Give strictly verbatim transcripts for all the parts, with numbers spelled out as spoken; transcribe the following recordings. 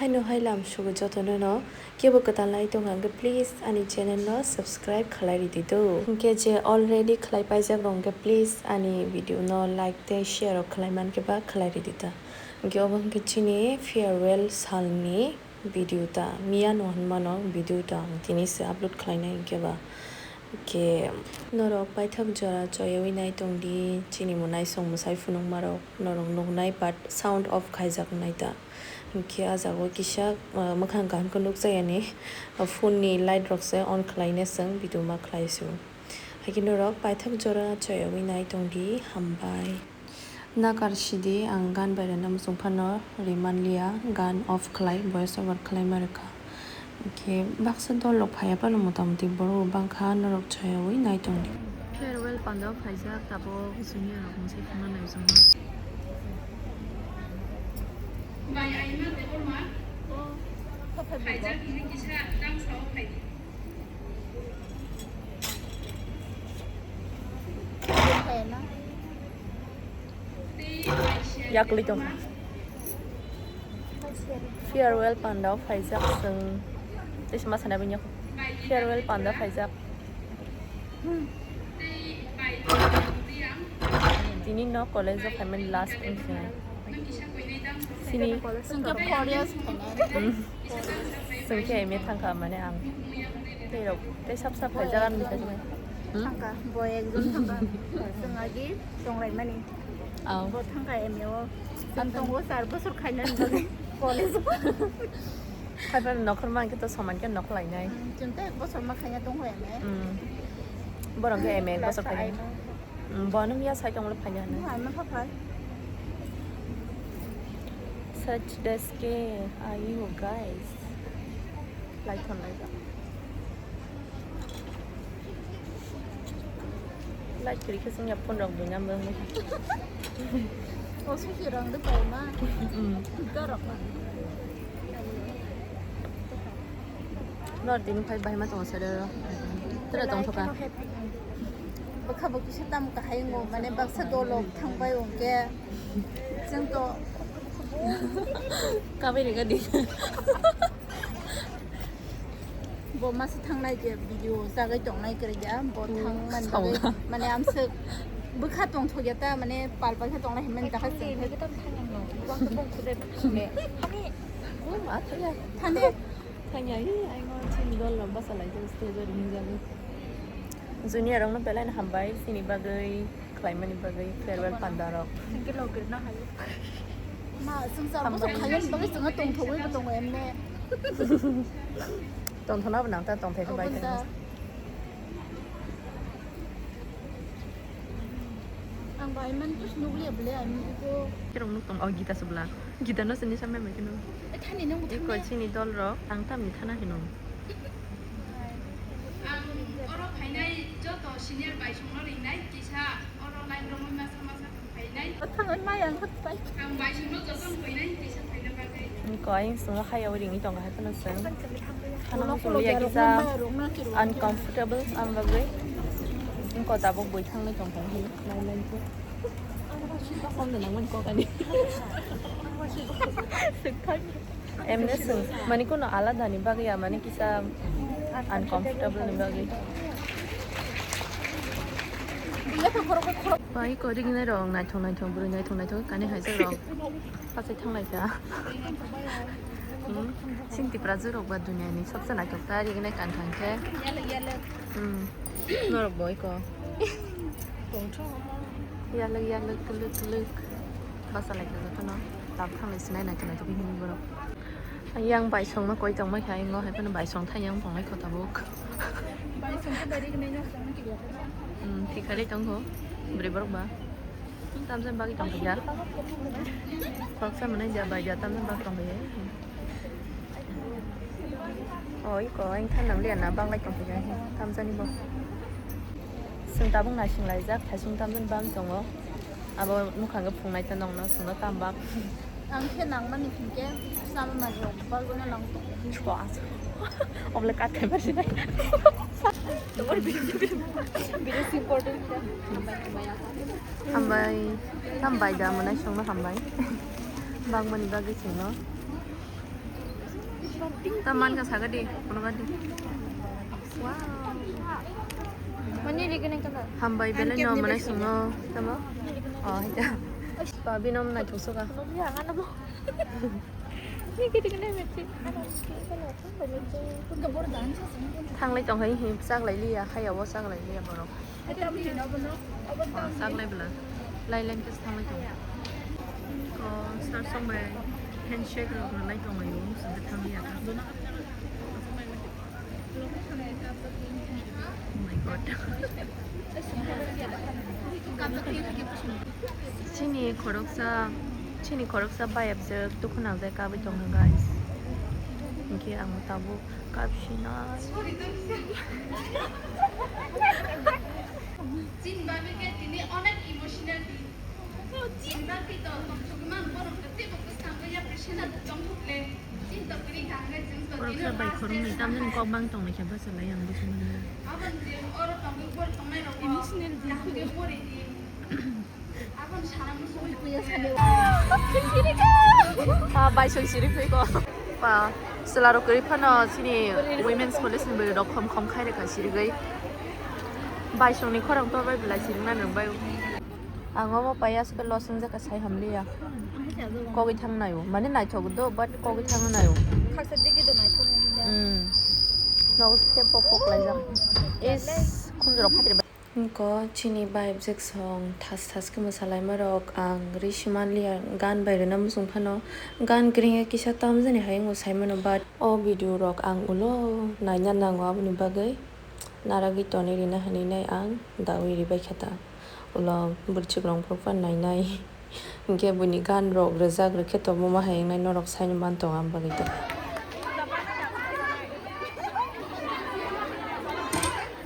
Haino hai lam sugo jotono no, kebo kwtal nai tong hwnkhe please ani channel no subscribe khlai ridi do. Hwnkhe je already khlai paijak rok hwnkhe please ani video no like tei share rok khlai mankhe ba khlai ridi ta. Hwnkhe obo hwnkhe chini farewell salni video ta, miya no hwnmano video ta ang tini se upload khlainai hwnkhe ba. Hwnkhe norok paithak jora choyawi nai tongdi, chini mwnaisong mwsai phunukmarok norok nuknai but sound off khaijak nai ta. Hwnkhe ah jagao kisa, ah, mwkhang kaham khe nukjakya ni, ah, phone ni light rok se on khlai na chwng video ma khlai su. Haikhe norok paithak jora choyawi nai tongdi, hambai. Nakar sidi ang gan bairana muchung phano ri manliya, gan off khlai, voice over khlai ma rwkha. Hwnkhe baksa dol rok phaiya phano mota moti borok bangkha, norok choyawi nai tongdi. Farewell pandao phaijak, tabuk junior rok mwsai phano nai chwngno. Yakli tong. Farewell pandao phaijak chwng. Tei se ma sana bini. Farewell panda phaijak. Tini no college o phaimani last wngkha. Sini. Chwngkhe four years khainai. Hmm. Chwngkhe M A thangkha mane ang. Tei rok, tei sap sap phaijak ani sajwk. Hmm? Thangkha, boy ekjon thangkha. Chwng agi tonglaimani. Oh. Bo thangkha M A o. Ang tongo char bosor khainani bagwi college o. Haiphano nokhorma hwnkhe to soman khe nokhlainai. Hmm, chwng tei ek bosor ma khaina tongkha M A. Hmm. Borok khe M A ek bosor khaina. Class five o. Mm, bono miya sai tonglo phaina hwnwi. Hai ma pha phai. Such days ke ayu guys. Light on light on. Light kiri khe sing ya phone rok buina bang. O susi rang de pau ma. Mm. Dorok ma. Nor tini phai bahai ma tongo sir. Tere tong thoka. Bwkha bo kisa tamo kahai wngo, mane baksa dolok thangbai hwnkhe chwng to. Kabai rega di. Bo masa thangnai je video chagai tongnai kwrwi ya, bo thang mani bagwi, mane amswk bwkha tongthok ya ta, mane pal pal khe tongnai hinmani ta khe chwng. Thani. Thani. Thangya, hi, ai ngo chini dol rok basa lai jagwi stage o ring jagwi. Junior rok no belai no hambai chini bagwi khlaimani bagwi farewell panda rok. Thank you, logir na hayo. Ma, chwng sa bwswk khaiyani bagwi chwngno tongthogwi bo tongo emne. Tongthona bo nang ta tongthai khe bai tongthai. Ang bai man to nukliya bwle, ang nukgo. Kerong nuk tong, oh, Gita subla. Gita no sini sampai mai keno. Eh, thani nang. Iko thani. Chini dol rok, ang tamni thana hino. Ang oro phainai joto senior bai songno ringnai, kisa oro line romwi masa masa phainai. Thangwi mai ang kho pai. Ang bai songno joto phainai, kisa phaina bagwi. Iko ayang songno haya ringwi tongo hai phano seng. Thana songya kisa uncomfortable ang bagwi. Iko tabuk boi thangwi tongkha hai line line khe. Emne swng, mani kono alada ni bagwi ya, mani kisa uncomfortable ni bagwi. Bai ko ring nai rok naithok naithok bwrwi naithok naithok kani hai rok. Pathai thang lai kha. Hmm. Sing Tipra jwk rok ba duniya ni sobse naithok ta ring nai kan thang khe. Hmm. Norok bo iko. Yalwk yalwk kwlwk kwlwk. Basa lai kha jotono. Tab thang lai sinai naithok naithok hini borok. Yang bai song no koi tong mai kha, ingo hai phano bai song thai yang tong lai kho tabuk. Bai song khe bai ring nai no song no kibo. Hmm, thik kha lai tong kho. Bwrwi borok ba. Tamsa bagwi tong kha. Khoroksa mwnai ja bai ja tamsa bak tong kha. O iko ang thanang liya na bang lai tong kha. Tamsa ni bo. Sung tabuk naising laijak, thaisung tamsa ni bang tongo. Abo mukhang khe phungnai ta nongno sungno tam bak. Ang khe nangmani hinkhe sama manwi rok bagwino nang tongo. Chua. Obole kat khai mari sinai. Video important. Hambai. Hambai da mwnai songno hambai. Bangmani bagwi songno. Ta man ka saga di, kono ka di. Wow. Mani lagi nang kala. Hambai belai no mana sungo, tamo? Oh, ya. Ba binom nai thuso ka. Lagi ya, ngana mo. Ni kiti kene meti. Thanglai tong hai hi, chaklai liya, hai abo chaklai liya borok. Chaklai bela. Lai line khe thanglai tong. Ko star song bai handshake rok rwlai tong lai o, sinde thangliya ta. Oh my God. Chini khoroksa, chini khoroksa bayapjak, dukhu nangjak kabui tongkha, guys. Hinkhe ang tabuk kabsinai. Chini bagwi khe tini onek emotional din. Chini bagwi to tongthokman borok tei teibo bwskango yapri sena tongthokle. Chini to kwrwi kha hwnwi chwng to tini khoroksa bai khoroknwi tamjani kok bang tongnaikha bwchalai ang bwswk manwi. Aboni je oro tongwi bor tongnai rok emotional din. Yakungwi pori di. Aboni sana muchungwi puya sani. Ah, bai soi siri phai ko. Pa, chwla rok kwrwi phano chini women's college ni bwrwi rok khom khom khai rwkha sirigwi. Baisongni khorang torbai belai sirikna nangbai. Ang omo pai aswk loss wngjak kha sai hamliya. Kogwi thang naio. Mane naithok do, but kogwi thang naio. Khaksa digi do naithok naithok. Hmm. Nogo se pok pok laijak. Is khunjurok phatri. Ko chini vibe jek song thas thas khe mwsalaima rok ang ri simanliya gan bai rwna muchung phano gan kring kisa tamjani hayung bo saimano but o video rok ang ulo naina nango aboni bagwi naragwi tonwi rina hinwi nai ang dawi ribai khe ta ulo bwrwchik rok phano nainai. Hinkhe buini gan rok rwjak rwkhe tongma hai wngnai norok saino man tongo ang bagwi tong.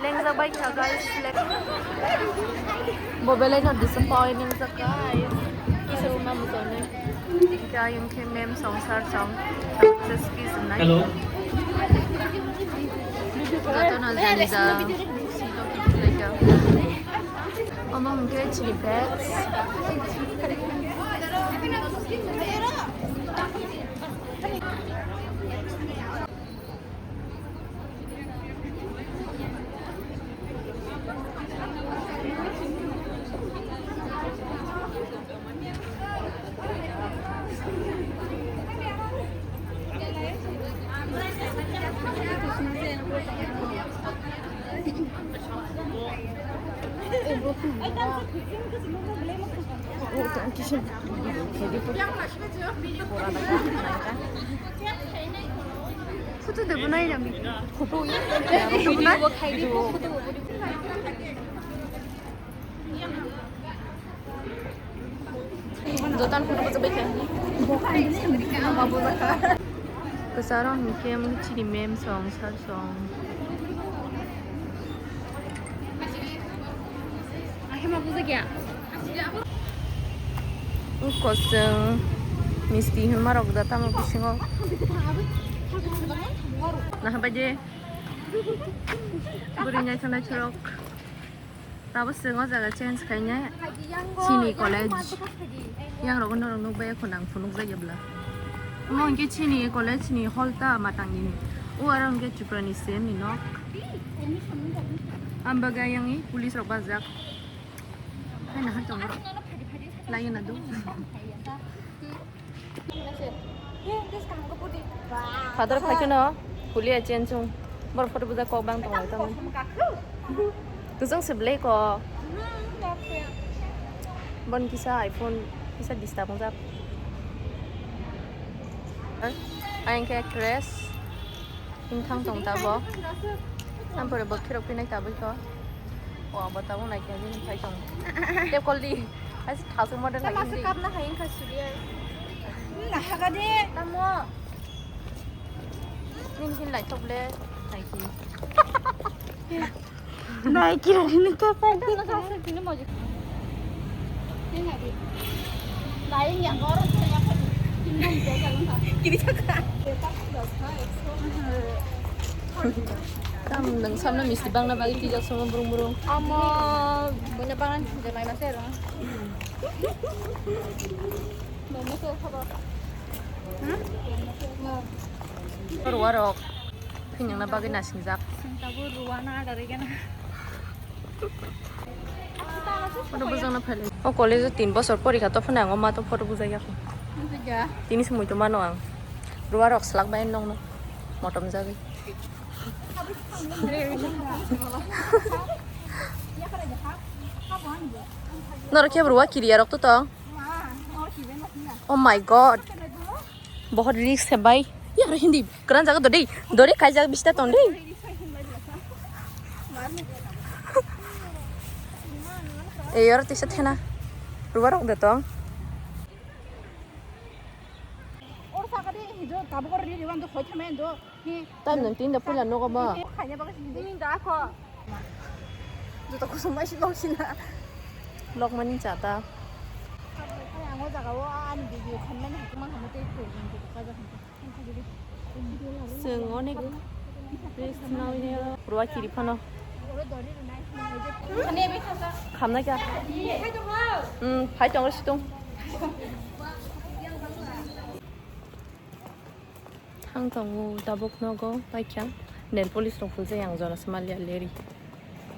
Lengjak bai kha guys, lek. Bo belai no disappoint wngjak guys. Kisa wngma muchungnai. Hinkhe ayung khe mem song sir song. Just kiss wngnai. Hello. Jotono jani ja. Omo hwnkhe chini bags. Photo de bunai rami. Photo ya. Photo bunai. Jotan photo bo bai kha. Kwcharo hinkhe chini mem song sir song. Ahema bujak ya. Kosong misti hinma rok da tamo bisingo. Naha bai de. Bwrwi naithok naithok rok. Tabo chwng o jaga change khainai chini college. Yang rogo norok nukbai, ekhon ang phunukjak ya bwla. Omo hinkhe chini college ni hall ta matang ni. O aro hinkhe Tripura ni C M ni nok. Ang bagwi ayang i police rok bajak. Hai nahar tongo rok. Lai na do. Father phai kheno hulia chen chung. Bor photo buja kok bang tong lai tamo. Tujung se blei ko. Bon kisa iPhone kisa disturb jak. Ayang ke crash. Ingthang tong tabo. Ampore bo khirok pinai taboi ko. O abo tabo nai khe hin phai tong. Tep kol di. Ais thasu model lagi masuk di. Kapna hai ingkha suriya. Na haga de. Tamo. Nin hin lai thok le. Nai ki. Nai kira ini kapan? Kiri saka. Tam nang samna misti bangna bagi tijak sama burung burung. Amo, bunya bangna tijak mai masero. Momo se khobor. Hmm? Mo. Ruwa rok. Phini na bagwi nasingjak. Sing tabuk ruwa na ada rega na. Ano bujang na phale. O college o tin bosor porikha to phano ang o ma to photo bujai yakho. Tini se muitu mano ang. Ruwa rok slak bai nong no. Motom jagwi. Norok khe ruwa kiriya rok to tong. Oh my god. Bahut risk hai bhai. Yar hindi. Kuran jaga dori. Dori kai jaga bista ton dei. Eyar tisa thena. Ruwa rok de tong. Or sakade hijo tabuk or riri wan do khoi thame do. Tam nang tin da pula nogo ba. Khanya baga sini. Tin da ko. Joto kusum bai si lok sina. Lok mani chata. Ang o jaga o ani video khanmani hakuma hamo tei khoi jang kaja. Chwng onek risk nawi ne ruwa kiri phano. Khamnai kha. Hmm, phai tongo situng. Thang tongo tabuk nogo paikha. Nail polish rok phulsa yang jora smalia leri.